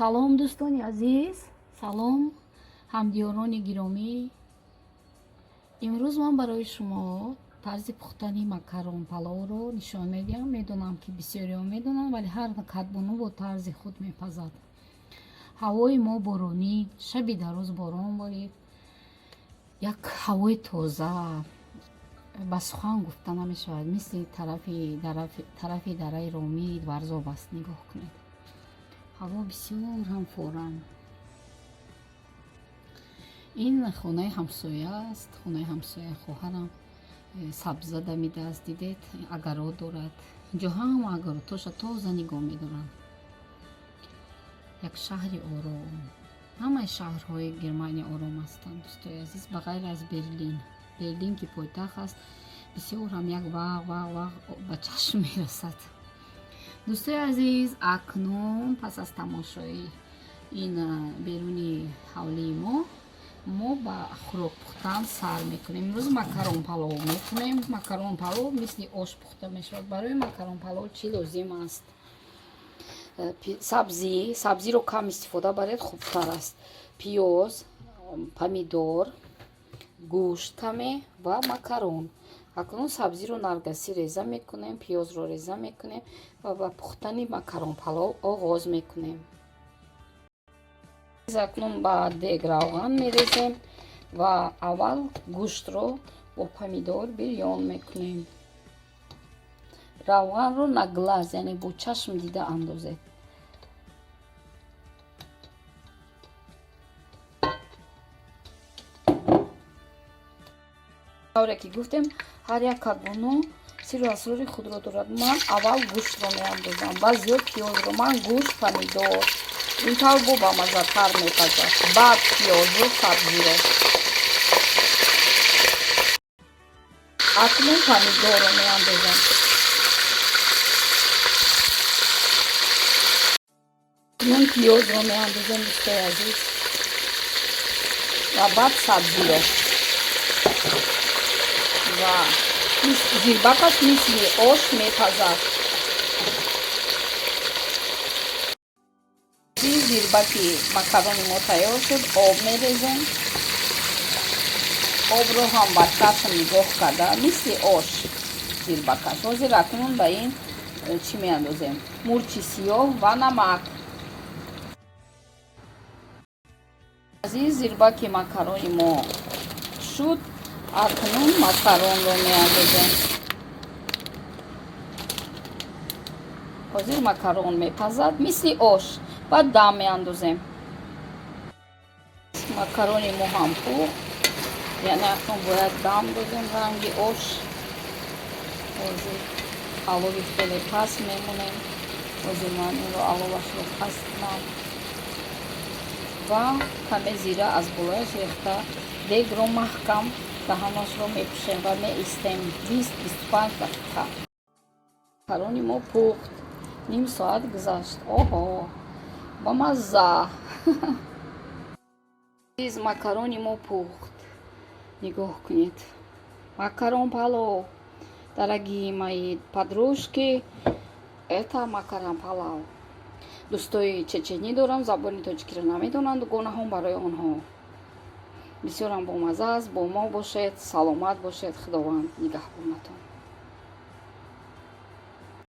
Салом, дӯстони азиз, салом, ҳамдиёрони гиромӣ. Имрӯз ман барои шумо тарзи пухтани макарон паловро нишон медиҳам. Медонам, ки бисёриҳо медонанд, вале ҳар кадбону бо тарзи худ мепазад. Ҳавои мо боронӣ, шаби дароз борон борид. Як ҳавои тоза, ба сухан гуфта намешавад, мисли тарафи дараи Ромид, Варзоб аст. Нигоҳ кунед, ҳаво бисёр ҳам форам. Ин хонаи ҳамсоя аст, хонаи ҳамсояи хоҳарам. Сабза дамидааст, дидед, огород дорад. Инҷо ҳама огородҳоша тоза нигоҳ медоранд. Як шаҳри ором. Ҳамаи шаҳрҳои Германия ором ҳастанд, дӯстои азиз, ба ғайр аз Берлин. Берлин, ки пойтахт аст, бисёр ҳам як вағ вағ вағ ба чашм мерасад. Дӯстои азиз, акнун пас аз тамошои ин беруни ҳавлии мо, мо ба хӯрок пухтан сар мекунем. Имрӯз макарон палов мекунем. Макарон палов мисли ош пухта мешавад. Барои макарон палов чӣ лозим аст? Сабзӣ, сабзиро кам истифода баред, хубтар аст. Пиёз, помидор, гӯшт каме ва макарон. Акнун сабзиро наргасӣ реза мекунем, пиёзро реза мекунем ва ба пухтани макарон палов оғоз мекунем. Акнун ба дег равған мерезем ва аввал гӯштро бо помидор бирён мекунем. Равғанро на глаз, яъне бо чашм дида андозед. Тавре ки гуфтем, ҳар як кадбону сиру асрори худро дорад. Ман аввал гӯштро меандозам, баъзеҳо пиёзро. Ман гӯшт, помидор, ин тавр бо бамаззатар мепазад. Баъд пиёзу сабзиро. Акнун помидорро меандозам. Акнун пиёзро меандозем, дӯстои азиз, ва баъд сабзиро. Ва зирбакаш мисли ош мепазад. Зирбаки макарони мо тайёр шуд, об мерезем. Обро ҳам ба чашм нигоҳ карда, мисли ош зирбакаш. Ҳозир акнун ба ин чӣ меандозем? Мурчи сиёҳ ва намак. Азиз, зирбаки макарони мо шуд. Акнун макаронро меандозем. Ҳозир макарон мепазад мисли ош. Баъд дам меандозем. Макарони мо ҳам пухт, яъне акнун бояд дам додем ранги ош. Ҳозир алови хеле паст мемонем. Ҳозир ман инро аловашро паст кунам ва каме зира аз болояш рехта, дегро маҳкам даҳанашро мепӯшем ва меистем 20-25 дақиқа. Макарони мо пухт, ним соат гузашт. Оҳо, ба мазза! Макарони мо пухт, нигоҳ кунед. Макарон палов, дорогие мои подружки, это макарон палав. Дӯстои чеченӣ дорам, забони тоҷикиро намедонанд, дугонаҳом барои онҳо. Бисёрам бомазза аст. Бо мо бошед, саломат бошед, Худованд нигаҳбонатон.